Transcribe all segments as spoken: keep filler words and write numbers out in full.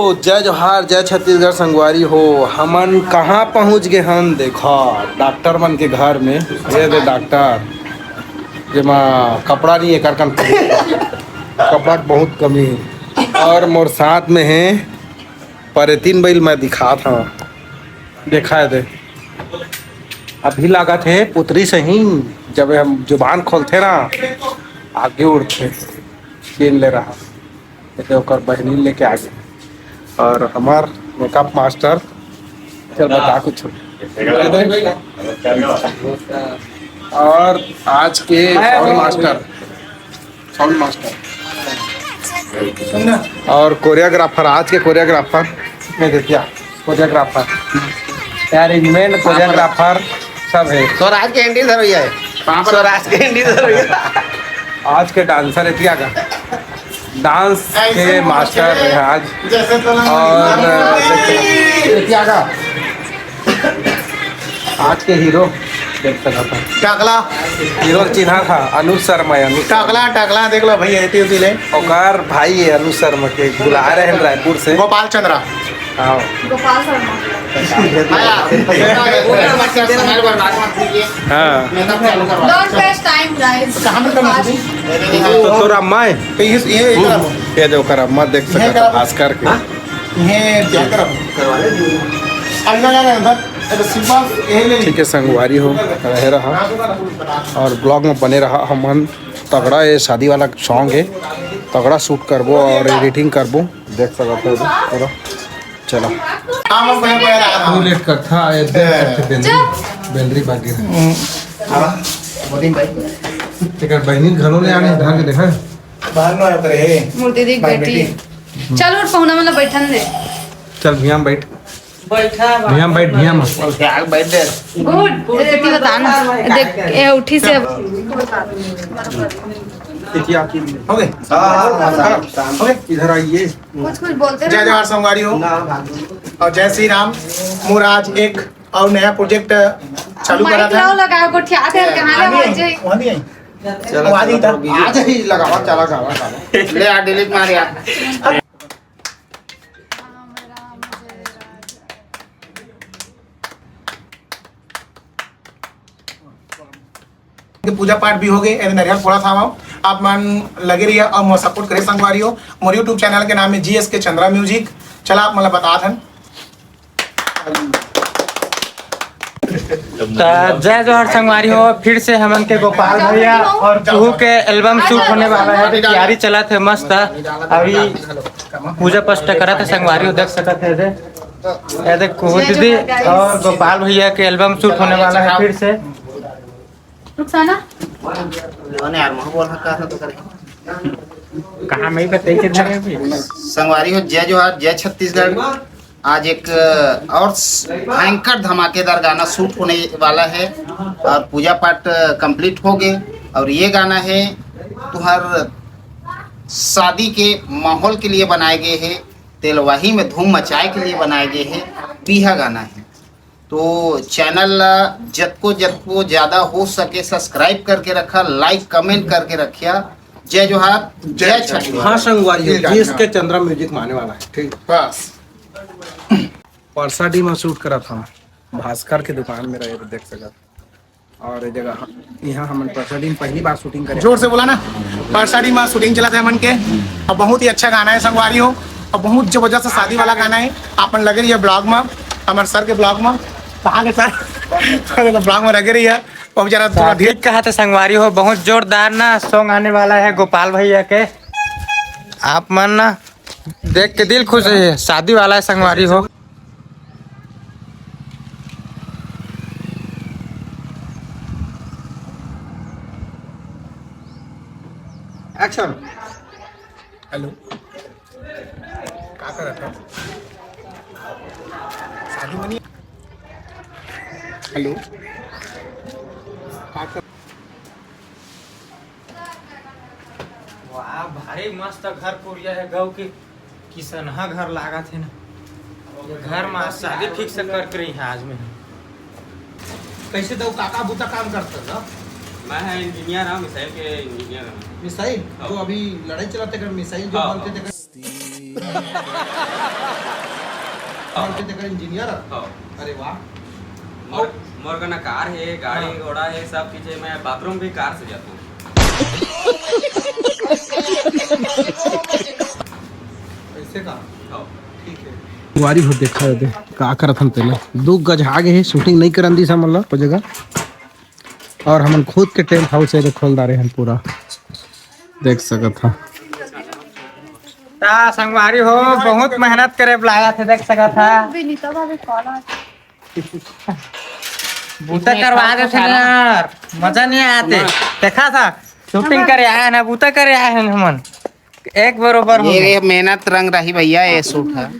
तो जय जोहार, जय छत्तीसगढ़ संगवारी हो। हमन कहाँ पहुँच गए हन? देखो, डॉक्टर मन के घर में। ये दे डॉक्टर, जेमा कपड़ा नहीं है, कर कम कपड़ा के बहुत कमी है। और मोर साथ में है परेतीन बइल, मैं दिखात हूँ, देखा है दे। अभी लागत है पुतरी सही, जब हम जुबान खोलते ना, आगे उड़ते, छीन ले रहा। ये तो ओकर बहिनी लेके आ गए। और हमार मेकअप मास्टर, चल बता कुछ। और आज के साउंड मास्टर, साउंड मास्टर और कोरियोग्राफर, आज के कोरियोग्राफर में देखिया, कोरियोग्राफर यार, इनमें कोरियोग्राफर सब है। स्वराज के हैंडल धर भैया है। स्वराज के हैंडल धर भैया। आज के डांसर एतिया का, डांस के मास्टर है आज। और एतिया का आज के हीरो देख सकत हन। टकला। हीरो चिन्हा था, अनुज शर्मा है, अनुज शर्मा। टकला, टकला, देख लो भैया, एती उती ले। ओकर भाई है अनुज शर्मा के, बुला रहे हैं रायपुर से। गोपाल चंद्रा। हाँ। गोपाल शर्मा। हाँ। Don't waste time, guys। तो तोर अम्मा है? तो ये, ये, ये करा। ये जो ओकर अम्मा देख सकत है, भास्कर के। ये क्या करा? करवा ले। अगला क्या करना था? अरे सिंपल, ये ले। ठीक है संगवारी हो, रहे रहा और ब्लॉग में बने रहा। हमन तगड़ा, ये शादी वाला सॉन्ग है, तगड़ा शूट करबो और एडिटिंग करबो, देख सकत हो पूरा। चलो। काम हम बढ़िया बढ़िया रहा। तू लेट कर था, ये देख सकते बेंदरी, बेंदरी बागे है। हाँ, मोदी भाई। तेकर बहनी घरों ने आने ढंग देखा। बाहर ना आते रहे। मूर्ति देख बाहर बैठी। बैठी। चल उठ, पहुना मतलब बैठन दे। चल भैया बैठ। बैठा भैया बैठ, भैया। और क्या बैठ दे। गुड। ये देखी बता ना। देख, ये उठी से अब। देखिए आप। हो गए? हाँ, हाँ, हाँ, हाँ। हो गए? इधर आइए। कुछ, कुछ बोलते जय रहो। जवाहर संगवारी हो। और जय श्री राम। मोर आज एक और नया प्रोजेक्ट चालू करा माइक था। लाओ, लगाओ, गोठिया दे, हाँ, कहाँ नहीं लगाओ है, जी? वहाँ नहीं है। चलो, वो आ चलो, जाता। अभी। आज ही लगावा, चला गावा, गावा। ले आ, डिलीट मार यार। के पूजा पाठ भी हो गए, एमे नरियल फोड़ा था। आप मन लगे रहिए और मोर सपोर्ट करे संगवारी हो। मोर YouTube चैनल के नाम है जीएस के चंद्रा म्यूजिक। चला आप मतलब बता थन। त जय जोहार संगवारी हो, फिर से हमन के गोपाल भैया और कुहू के एल्बम शूट होने वाला है, तैयारी चलत है मस्त। अभी पूजा पाठ करत है संगवारी हो, देख सकत है दे, ये दे कुहू दीदी और गोपाल भैया के एल्बम शूट होने वाला है फिर से। रुखसाना? कौन यार, मैं बोल रहा था तो करे। कहाँ मैं बताई के धरे अभी? संगवारी हो, जय जोहार, जय छत्तीसगढ़। आज एक, अ, और स-, भयंकर धमाकेदार गाना शूट होने वाला है और पूजा पाठ, अ, कंप्लीट हो गए। और ये गाना है तुहर शादी के माहौल के लिए बनाए गए है, तेलवाही में धूम मचाए के लिए बनाए गए है, बिहा गाना है। तो चैनल ला जतको जतको ज्यादा हो सके सब्सक्राइब करके रखा, लाइक कमेंट करके रखिया। जय जोहार, जय जय छत्तीसगढ़। हाँ संगवारी हो, ठीक है, जीएस हाँ। के चंद्रा म्यूजिक में आने वाला है। ठीक। बस। परसाडी में शूट करा था, भास्कर के दुकान में रहे तो देख सकत। और ये जगह हम, यहाँ हमन परसाडी में पहली बार शूटिंग करे। जोर से बोला ना, परसाडी में शूटिंग चला था हमन के। और बहुत ही अच्छा गाना है संगवारी हो, और बहुत जबरदस्त शादी वाला गाना है। आप मन लगे रहिए ब्लॉग में, हमारे सर के ब्लॉग में। कहाँ के सर? ब्लॉग में लगे रहिए। वो बेचारा थोड़ा साथी ढील कहा था संगवारी हो, बहुत जोरदार ना सॉन्ग आने वाला है गोपाल भैया के। आप मन ना देख के दिल खुश है, शादी वाला है संगवारी हो। एक्शन। हेलो, का करत हस? शादी मनी। हेलो, का कर वाह, भारी मस्त घर कुरिया है, गाँव के किसनहा घर लागत है ना। ये घर में आज शादी फिक्स करके रही है आज में। कैसे तो काका बूता काम करता था? मैं है इंजीनियर हूँ, मिसाइल के इंजीनियर हूँ। मिसाइल? हाँ। जो अभी लड़ाई चलाते कर मिसाइल जो हाँ, बनते हाँ। थे कर और के तेकर इंजीनियर? हाँ। अरे वाह। मोर, मोर कना कार हे, गाड़ी हाँ। घोड़ा हे, सब चीज हे। मैं बाथरूम भी कार से जाता हूँ। ऐसे का? हाँ। ठीक है। वारी हो देखा दे, का करत हन तेला। दू गज आगे हे, शूटिंग नहीं करन दिस हमन ला ओ जगह। और हमन खुद के टेंट हाउस एदे खोल डारे हन पूरा, देख सकत हा। ता संगवारी हो, बहुत मेहनत करे लागत हे, देख सकत हा। विनीता भाभी कॉल आ बूता करवा देथे ना यार, मजा नहीं आते। देखा था, शूटिंग करे आए हैं ना, बूता करे आए हैं हमन। एक बरोबर हो ये, गया। ये मेहनत रंग रही भैया, ये शूट है।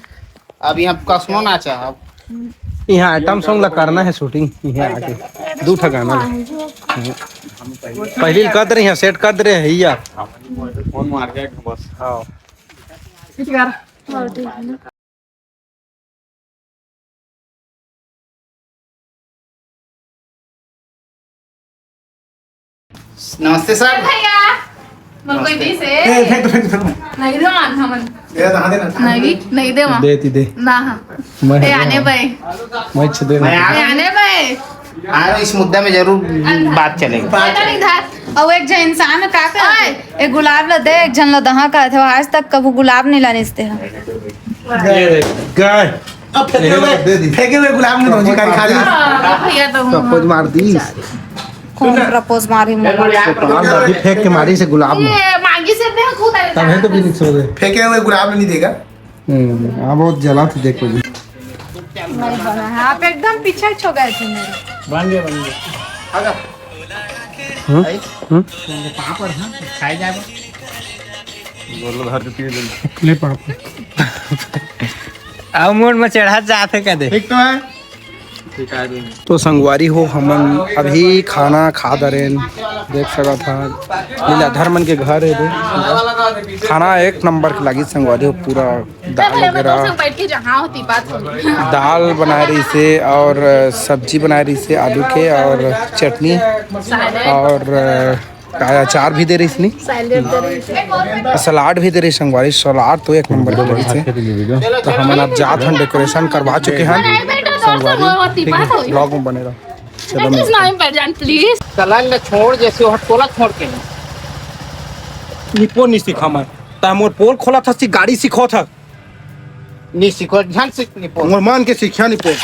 अब यहाँ कसनो नाचा अब। यहाँ आइटम सॉन्ग ला करना है शूटिंग, यहाँ आके दू ठा गाना ला। पहली कर दे रहे हैं, सेट कर दे रहे हैं यार। फोन मार के बस। हाँ। नमस्ते सर। भैया, मन कोई नमस्ते। दिस हे? ए, फेंक दो, फेंक दो, फेंक दो। नहीं दे मान हमन। ये तो हाँ देना। नहीं, नहीं दे मान। दे ती दे। ना हाँ। मैं ए, आने भाई। मैं इच्छा दे मैं रहा। आ ए, आने भाई। आ रहा हूँ, इस मुद्दा में जरूर बात चलेगी। पता नहीं था। और एक जन इंसान का कहते, ए गुलाब ला दे, एक जन ला दहा कहते हो, आज तक कभू गुलाब नहीं लाने इसते हैं। ये देख, गए। अब फेंके हुए, दे दी। फेंके हुए गुलाब में धोजी कारी खा ली। हाँ, भैया तो प्रपोज मार दी। कौन प्रपोज मारी मोला? तो पान अभी फेंक के मारी से गुलाब में। ये मांगी से दे, खुद आए तब है तो भी नहीं सो गए। फेंके हुए गुलाब नहीं देगा। हम्म, हाँ, बहुत जला था, देखो जी। नहीं बना है, आप एकदम पीछे छो गए थे मेरे। बन गया, बन गया। हम्म? हम्म? पापड़ है, खाए जाएगा। बोलो, घर से पी ले। ले पापड़। आओ, मोड़ में चढ़ा जाते कदे। ठीक तो है। तो संगवारी हो, हमन अभी खाना खा दरेन, देख सकत हा, लीलाधर मन के घर हे दे। खाना एक नंबर के लागिस संगवारी हो, पूरा दाल वगैरह, बैठ के जहाँ होती बात होती। दाल बनाए रहिसे और सब्जी बनाए रहिसे आलू के और चटनी और का अचार भी दे रहिस नी, सैलेड दे रहिस। सलाद भी दे रहिस संगवारी, सलाद तो एक नंबर के रहिस। तो हमन अब जात हन डेकोरेशन करवा चुके हन संगवारी, ठीक है, ब्लॉग में बने रहो। चलो मिलते हैं। प्लीज सलाद ला छोड़, जैसे वो टोला छोड़ के नहीं। निपो नहीं सीखा मैं, ता मोर पोल खोला था, सी गाड़ी सिखो था। नी सीखो, ध्यान से नी पढ़। मोर मन के शिक्षा नी पढ़।